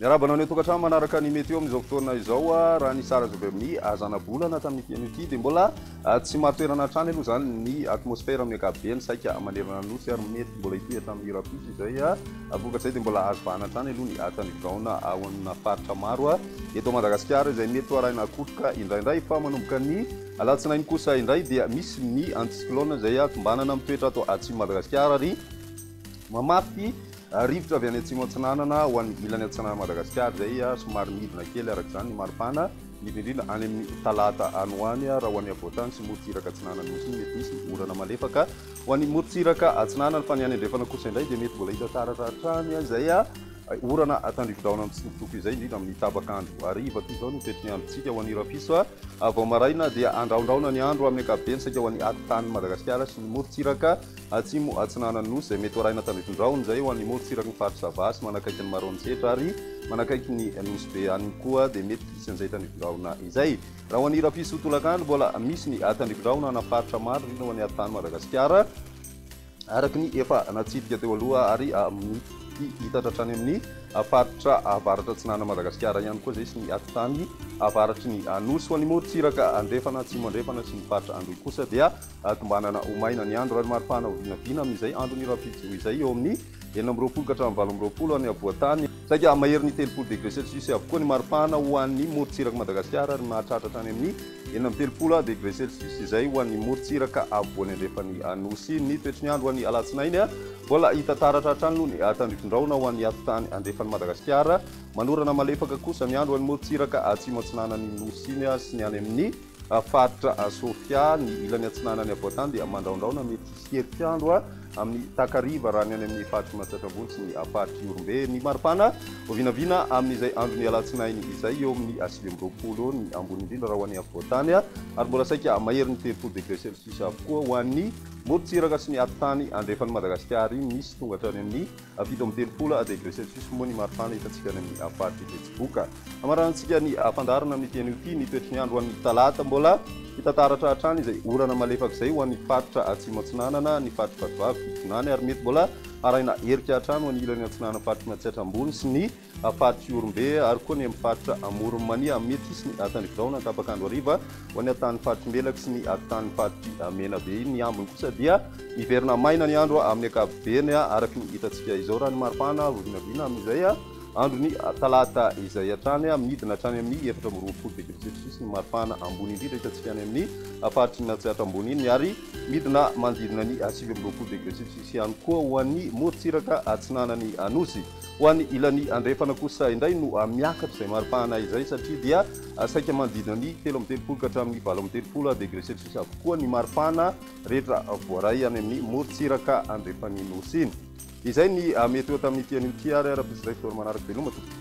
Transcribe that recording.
Miarahaba anao any an-tokantrano manaraka ny météo amin'izao fotoana izao. Raha ny sary azo avy amin'ny zanabolana tamin'ity anio ity dia mbola tsy marin-toerana hatrany aloha izany ny atmosfera amin'ny ankapobeny saika manerana ny nosy ary mety mbola hitohy hatramin'ny rahampitso izay. Vokatr'izay dia mbola azo vahana hatrany aloha ny tandrifidraona ao amina faritra maro eto Madagasikara izay mety ho arahina kotroka indraindray fa manomboka ny alatsinainy kosa indray dia misy ny anticyclone izay tombanana mitoetra ato atsimo Madagasikara ary Mamafy rivotra avy any atsimo atsinanana ho an'ny ilany atsinanan'i Madagasikara izay somary midina kely araka izany ny maripana, indrindra indrindra any amin'ny talata any ho any. Raha ho an'ny afovoantany sy morontsiraka atsinanan'ny Nosy iny mety misy ny orana malefaka ho an'ny morontsiraka atsinanana fa ny any andrefana kosa indray dia mety mbola hita taratra hatrany izay orana tandrifindrahona mitsitokotoko izay indrindra amin'ny tapak'andro hariva. Toy izao no toetry ny androntsika ho an'ny rahampitso vao maraina dia andrahondrahona ny andro amin'ny ankapobeny saika ho an'ny atitan'i Madagasikara sy ny morontsiraka Atsimo atsinanan'ny Nosy izay mety ho arahina tandrifin-drahona izay ho an'ny morontsiraky ny faritra Sava sy manakaiky an'i Maroantsetra ary manakaiky ny Nosy Be any koa dia mety hisy an'izay tandrifin-drahona izay. Raha ho an'i Rafisoa tolakandro, mbola misy ny tandrifin-drahona ana faritra maro indrindra ho an'ny atitany Madagasikara araka ny efa natsidika teo aloha ary mety hitatra hatrany amin'ny faritra avaratra atsinanan'i Madagasikara ihany koa izay sy ny atitany avaratry ny Nosy. Ho an'ny morontsiraka andrefana, atsimo andrefana sy ny faritra Androy kosa dia Tombanana ho maina ny andro ary maripana ho vinavina amin'izay andron'ny rahampitso izay eo amin'ny 26 ka hatramin'ny 28 any afovoan-tany. Saika maherin'ny 30 degré celsius avokoa ny maripana ho an'ny morontsirak'i Madagasikara ary mahatratra hatrany amin'ny 36 degré celsius izay ho an'ny morontsiraka afovoany andrefan'ny Nosy. Ny toetry ny andro ho an'ny alatsinainy, mbola hita taratra hatrany aloha ny tandrifin-drahona ho an'ny atitany andrefan'i Madagasikara. Manorana malefaka kosa ny andro ho an'ny morontsiraka atsimo atsinanan'ny Nosy iny sy ny any amin'ny Faritra Sofia, ny ilany atsinanan'ny afovoan-tany dia mandrahondrahona mety hisy herik'andro amin'ny takariva raha ny any amin'ny faritr'i Matsiatra Ambony sy ny faritr'i Ihorombe. Ny maripana vao vinavina amin'izay andron'ny alatsinainy izay eo amin'ny 29 eo ny ambony indrindra raha ho an'ny afovoan-tany ary mbola saika maherin'ny 30 degré celsius avokoa ho an'ny morontsiraka sy ny atitany andrefan'i Madagasikara iny. Misy tonga hatrany amin'ny 37 degré celsius moa ny maripana hitantsika any amin'ny faritr'i Betsiboka. Hamaranantsika ny fandaharana amin'ity anio ity ny toetry ny andro ho an'ny talata. Mbola hita taratra hatrany izay orana malefaka izay ho an'ny faritra atsimo atsinanana, ny faritr'i Vatovavy, Fitovinany ary mety mbola harahina herika hatrany ho an'ny ilany atsinanan'ny faritr'i Matsiatra Ambony sy ny faritr'i Ihorombe ary koa ny amin'ny faritra Amoron'i Mania. Mety hisy ny tandrifidraona tapak'andro hariva ho an'ny atanin'ny faritr'i Melaky sy ny atanin'ny faritr'i Menabe. Ny ambiny kosa dia miverina maina ny andro amin'ny ankapobeny araka ny hitantsika izao raha ny maripana vinavina amin'izay andron'ny talata izay hatrany. Midina hatrany amin'ny 24 degré celsius ny maripana ambony indrindra hitantsika any amin'ny faritry ny Matsiatra Ambony iny ary midina manodidina ny 29 degré celsius ihany koa ho an'ny morontsiraka atsinanan'ny Nosy. Ho an'ny ilany andrefana kosa indray no miakatra izay maripana izay satria dia saika manodidina ny 33 ka hatramin'ny 38 degré celsius avokoa ny maripana rehetra voaray any amin'ny morontsiraka andrefan'ny Nosy iny. Izay ny mety ho tamin'ity anio ity ary ara-pisy iray fotoana manaraka veloma tompoko.